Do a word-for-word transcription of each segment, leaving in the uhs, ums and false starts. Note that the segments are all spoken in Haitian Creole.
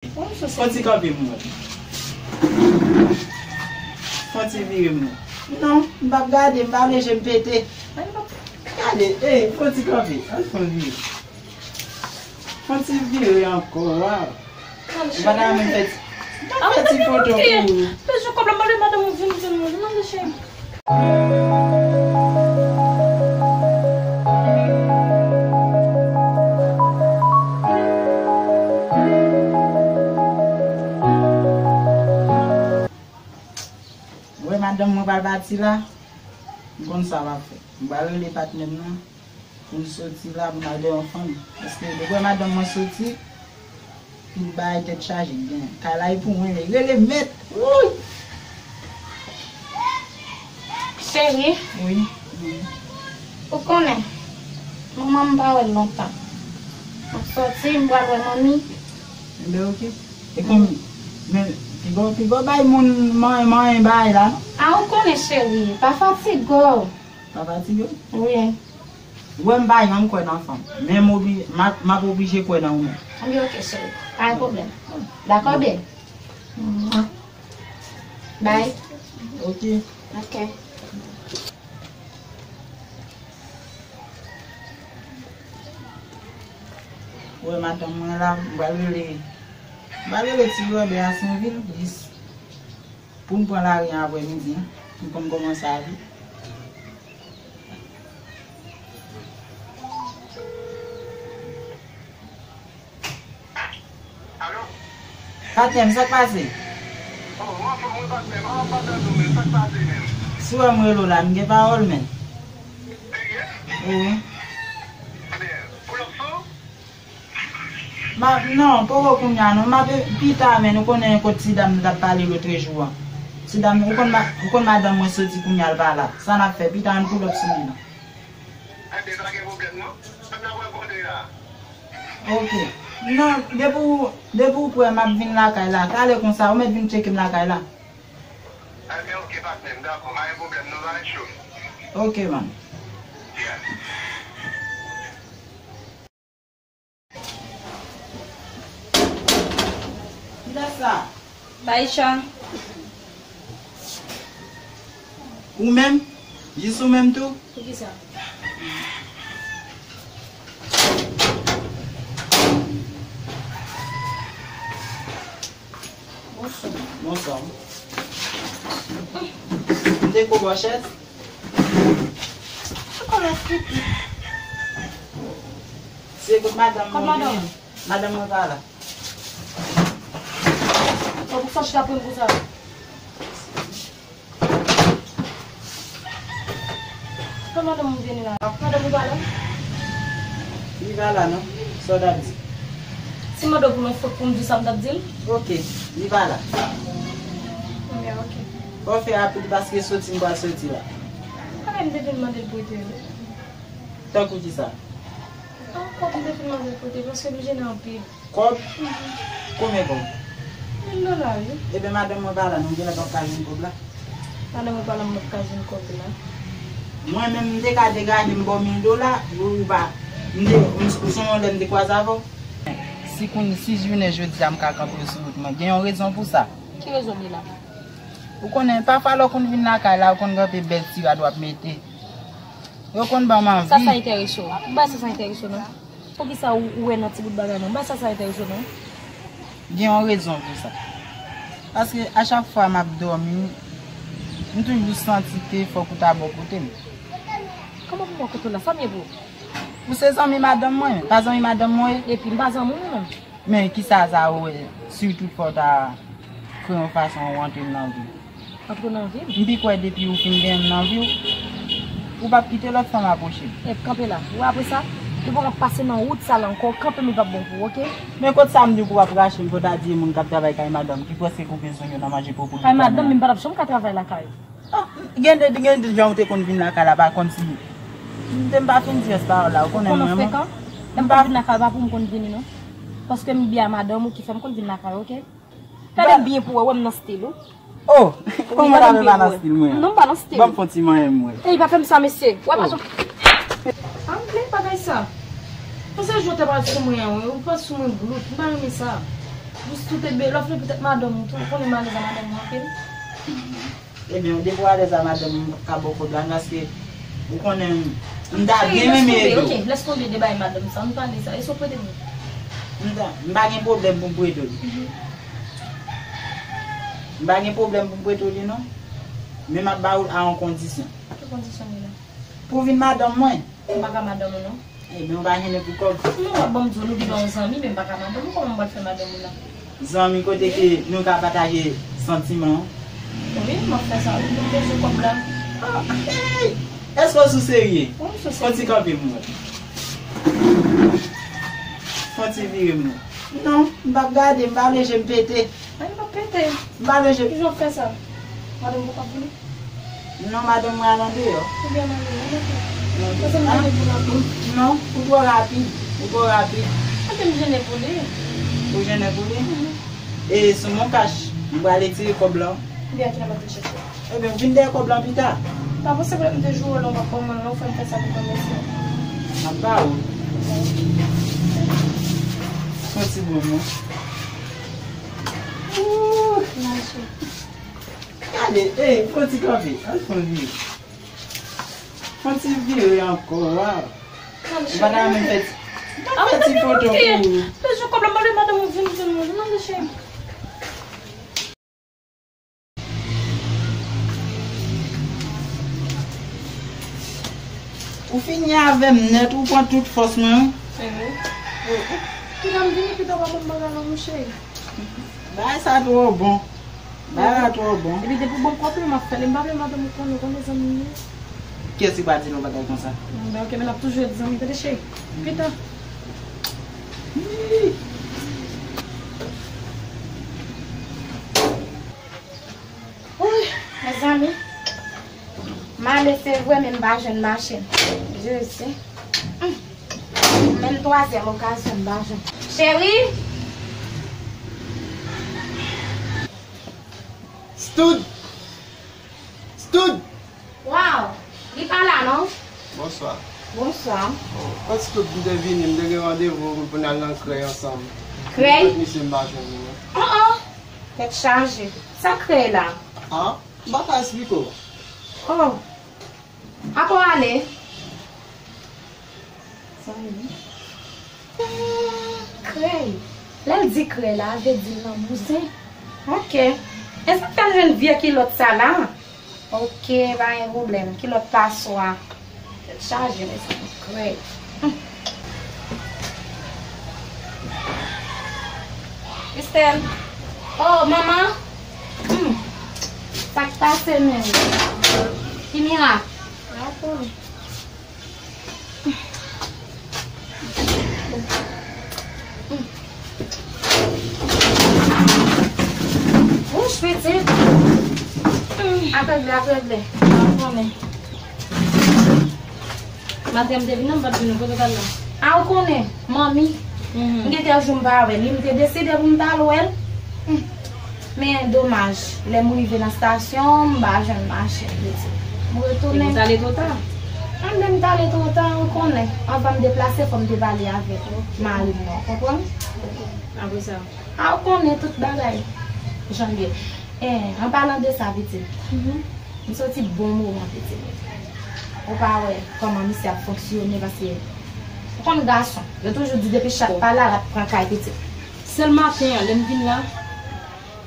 Fon ti kanpe m wè. Fon ti vire m wè. Non, m p ap gade, m pa vle je m pete. Gade, ey, fon ti kanpe. Al fon vire. Fon ti vire ankò, waw. Ou pa ta renmen fè ti, m ap fè ti foto pou ou. Bezwen kòb la, mande madanm ou vin jwenn mwen. Mande cheri. Wè madanm mwen pral pati la, m konn sa m ap fè. M pral rele patnè m nan pou n soti la, pou n al dèyè yon fanm. Paske depi w wè madanm mwen soti, tout bagay tèt chaje, gen kay la e pou mwen, li rele mèt. Wouy! Cheri, wi, wi. Ou konnen, manman m pa wè l lontan. M ap soti, m pral wè manmi. Enben, oke. E kon, men, piga w, piga w bay moun manyen, manyen bagay la, non? A, ou konnen, cheri, pa fatige w. Pa fatige w? Wi. Wè m pa janm kwè nan fanm. Men m obli-, m ap, m ap oblije kwè nan ou menm. Wi, oke, cheri. Pa gen pwoblèm. Dakò, bebe? Mwa. Bay. Oke. Oke. Wè madanm mwen la, m pral rele, m pral rele ti Robert a Senvil, jis pou m pran lari an aprèmidi, m konn kòmanse a vi. Alo? Patnè m, sa k pase? Oh, m anfòm wi patnè m, an pa tande w menm, sa k pase menm? Si w wè m rele w la, m gen pawòl menm. Serye? Wi. Ebyen, pou lòt sou? M ap, non, poko kounya non, m ap, pita menm, ou konnen kot ti dam nou t ap pale lòtrejou an. Ti dam, ou konn ma-, ou konn madanm mwen soti kounya l pa la. Sa n ap fè, pita ann pull up sou li non. Ebyen, pa gen pwoblèm non. N ap rankontre a. Oke. Non, depi w, depi w prè, m ap vin lakay la. Talè konsa, ou mèt vin tcheke m lakay la. Ebyen, oke, patnè m, dakò. Pa gen pwoblèm non, pa gen cho. Oke, man. Yeah. Kisa sa? Baisha. Ou menm? Jis ou menm tou? Poukisa? Bonswa. Bonswa. M te ko bò chèz. Ou konn esplike. Se kot madanm mwen vini. Kot madanm? Madanm mwen pa la. Bon, pou sa chita pou m konsa. Kot madanm mwen vini la? Madanm mwen pa la? Li pa la non. Sa w t ap di? Si m mande w pou yon fot pou m di sa m t ap di l? Oke, li pa la. Ebyen, oke. Fò w fè rapid paske soti m pral soti la. Kanmenm m te vin mande l pou ede l. Tankou kisa? An, kòb m te vin mande l pou ede l paske m jennen anpil. Kòb? Mhm. Konbyen kòb? Mil dola, wi. Ebyen, madanm mwen pa la, non, genlè w p ap ka jwenn kòb la. Madanm mwen pa la, m p ap ka jwenn kòb la. Mwen menm, m te ka degaje m ba w mil dola, ou, ou pa. M te, m, ou sonje yon lè m te kwaze avè w? Si kounye, si jounen jodi a m ka kanpe w sou wout mwen, gen yon rezon pou sa. Ki rezon m ye la? Ou konnen, pafwa lè w konn vin lakay la, ou konn gen anpil bèl ti rad w ap mete. Yo konn ban m anvi. Sa, sa enterese w? M pa sa, sa enterese w, non. Poukisa ou, ou wè nan ti bout bagay, non? M pa sa, sa enterese w, non. Gen yon rezon pou sa. Paske a chak fwa m ap dòmi, m toujou santi ke fòk ou ta bò kote m. Kòman pou m bò kote w la? Sa m ye pou ou? Ou se zanmi madanm mwen, pa zanmi madanm mwen ye? Epi m pa zanmi w, non. Men kisa sa ou wè, sitou fò w ta kreye yon fason ou antre nan vi m? Antre nan vi m? M pi kwè depi ou fin gen m nan vi w, ou p ap kite lòt fanm apwoche m. Epi kanpe la. Ou wè apre sa, depi w ap pase nan wout sa la ankò, kanpe m li p ap bon pou ou, oke? Men kot sa m di w pou w ap rache m, fò w ta di moun k ap travay kay madanm ki prèske koupe zong yo nan manje pou poul. Kay madanm, men m pa t ap janm ka travay lakay ou. Ah, gen de, gen de jan ou te konn vin lakay la, pa kòmsi m te, m pa fin di rès pawòl la, ou konnen mwen, mwen. Ou konnen frekan? Lè m pa vin lakay ou, pa pou m konn vini, non. Paske m byen a madanm ou ki fè m konn vin lakay ou, oke? Gade m byen pou wè, wè m nan stil ou. Oh, kòman w ta vle pa nan stil mwen? Non, m pa nan stil. Ban m fè yon ti manyen m wè. Ey, pa fè m sa, mesye. Wè pa janm. Pa m vle bagay sa. Paske jou w te pral sou mwen an, wi, ou pral sou mwen glout, m pa renmen sa. Jis tout e byen, lè w fini poutèt madanm ou tou, ou konnen m alèz a madanm mwen anpil. Ebyen, depi w alèz a madanm ou, m p ap ka ba w pwoblèm, paske ou konnen m ta byen renmen ede w. Ok, lès tonbe de bay madanm sa, ann pale sa, e sa w prete m? M ta, m pa gen pwoblèm pou m prete w li. M pa gen pwoblèm pou m prete w li, non. Men m ap ba w l a yon kondisyon. Ki kondisyon li la? Pou w vin madanm mwen. M pa ka madanm ou, non. Ebyen, ou pa jennen pou kòb. Non, w ap ban m di w, nou vin yon zanmi, men m pa ka madanm ou, kòman m pral fè madanm ou la? Zanmi kote ke nou ka pataje santiman. Wi, m ap fè sa, wi, m bezwen kòb la. Ah, hey! Èske w sou serye? Wi, m sou serye. Fon ti kanpe m wè. Fon ti vire m wè. Non, m p ap gade, m pa vle je m pete. Ay, m p ap pete. M pa vle je. Kijan w fè sa? Madanm ou p ap vini? Non, madanm mwen al andeyò. Ou byen mande, non, non, non. Paske m jennen pou l ankò. Non, ou twò rapid. Ou twò rapid. Paske m jennen pou li. Ou jennen pou li? Mhm. E sou mon kach, m pral retire kòb lan. Ou byen, ki nan m ap vin chèche. Ebyen, vin dèyè kòb lan pita. Pa panse pou m te joure w, non, w ap ban mwen, non, fò m fè sa pou mwen, mèsi. M ap ba ou. Fon ti bon, non. Ouh, mache. Gade, ey, fon ti kanpe, al fon vire. Fon ti vire ankò, waw. Ou pa ta menm fè ti, fè ti foto pou ou. Bezwen kòb la, mande madanm ou vin, vin, vin, mande cheri. Ou fini avè m nèt, ou pran tout fòs mwen, wi. Pita m vini, pita w pa ban m bagay la, mon cheri. Bagay sa twò bon. Bagay la twò bon. Epi depi w ban m kòb la, m ap fè l. M pa vle madanm ou konnen, ou konnen zanmi m ye. Kiyès ki pa di nou bagay konsa? Bon, ben, ok, men n ap toujou ret zanmi, tande cheri. Pita. Wouy, mezanmi. M ale se vre, men m pa jwenn machin. Jezi. Menm twazyèm okazyon m pa jwenn. Cheri! Stud! Stud! Waw! Li pa la non. Bonswa. Bonswa. Oh, kot Stud? M te vini, m te gen randevou pou n al nan Krèy ansanm. Krèy? Kot misye m pa jwenn li non. Oh, oh! Tèt chaje. Sa Krèy la? Ah, m pa ka esplike w. Oh. Apa w ale? Sa vle di? Krèy. Lè l di krèy la, vle di l nan bouzen. Ok. Èske m pral jwenn vye kilòt sa la? Ok, pa gen pwoblèm. Kilòt paswa. Tèt chaje, mezanmi. Krèy. Hmm. Christelle. Oh, manman. Hmm. Sa k pase menm? Ki mirak? Pa konnen. Wouch, pitit. Ap regle, ap regle. Pa konnen. Maten m te vin nan, m pa t vin nan, kote w t al la? A, ou konnen, manmi. Mhm. M gen kèk jou m pa wè li, m te deside pou m t al wè l. Hmm. Men domaj, lè m rive nan estasyon, m pa jwenn machin, pitit. M retounen. Epi w t ale twò ta? Anben, m t ale twò ta, ou konnen. Anvan m deplase, fò m te pale avèk mari m nan, ou konprann? Apre sa? A, ou konnen tout bagay jan l ye. Eh, an palan de sa, pitit, mhm, m soti bon moman, pitit. Ou pa wè kòman misye ap fonksyone, paske ou konn gason, yo toujou di depi chat pale, rat pran kay, pitit. Sèl maten an, lè m vin la,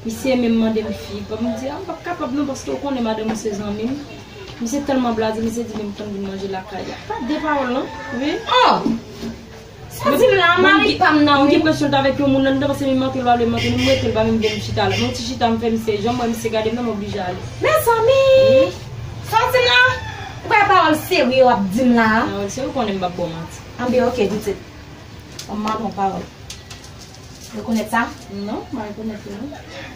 misye menm mande m fi, bon, m di, a, m p ap kapab non, paske ou konnen madanm ou se zanmi m. Misye tèlman blaze, misye di, men m konn vin manje lakay la. Pa de pawòl non. Wi. Oh! Sa w di m la, mari pa m nan, wi. M gen presyon l t avèk yon moun anndan, paske m mante l, pa vle mante l, m rete l, pa menm vle m chita la. Men yon ti chita m fè misye, jan m wè misye gade m nan, m oblije ale. Mezanmi! Wi. Sa w di m la? Ou kwè pawòl serye w ap di m la? Pawòl serye, ou konnen m p ap ba w manti. Anben, ok, pitit. Ban m mande yon pawòl. Rekonèt sa? Non, m pa rekonèt li non.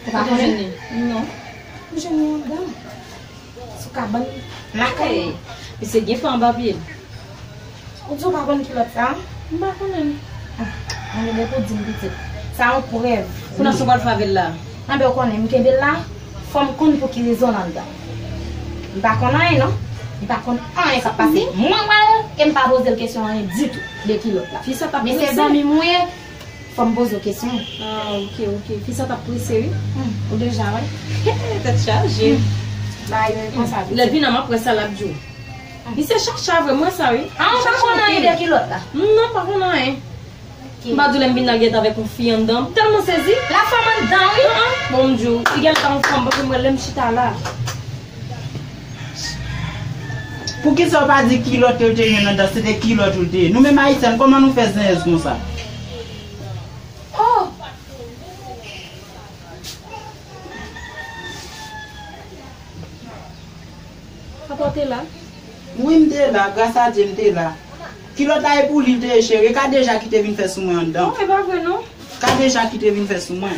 Ou pa konnen? Non. M jwenn li anndan. Sou kabann lakay. Hey, misye gen pa anba pye l. Ou di w pa konn kilòt sa? M pa konnen. Ah, anben depi w di m pitit. Sa yon prèv. Kounye a sa w pral fè avè l la? Anben ou konnen m kenbe l la. Fò m konn pou ki rezon l anndan. M pa konn anyen non. M pa konn anyen k ap pase. Mwen wè l e m pa poze l kesyon anyen ditou de kilòt la. Fi sa t ap prese. Men se zanmi m ou ye. Fò m poze w kesyon. Ah, ok, ok. Fi sa t ap prese, wi. Hmm, ou deja wè. Tèt chaje. Hmm. Bagay yo e konsa tou. Lè l vin la, m ap wè sa l ap di w. Misye chacha vre, m wè sa, wi. Ah, ou pa konn anyen de kilòt la? Non, m pa konn anyen. M pa di w lè m vin la, gen avèk yon fi anndan. M tèlman sezi. La fanm anndan, wi. Ah, ah. Bon, m di w, li gen tan yon fanm, paske m wè lè m chita la. Poukisa w pa di kilòt ke l te jwenn anndan, se te kilòt ou l te ye? Nou menm Ayisyen, kòman nou fè zenyèz konsa? Oh! Papa w te la? Wi, m te la. Gras a Dye, m te la. Kilòt la e pou li l te ye, cheri. E Kadeja ki te vin fè sou mwen anndan. Non, e pa vre, non. Kadeja ki te vin fè sou mwen.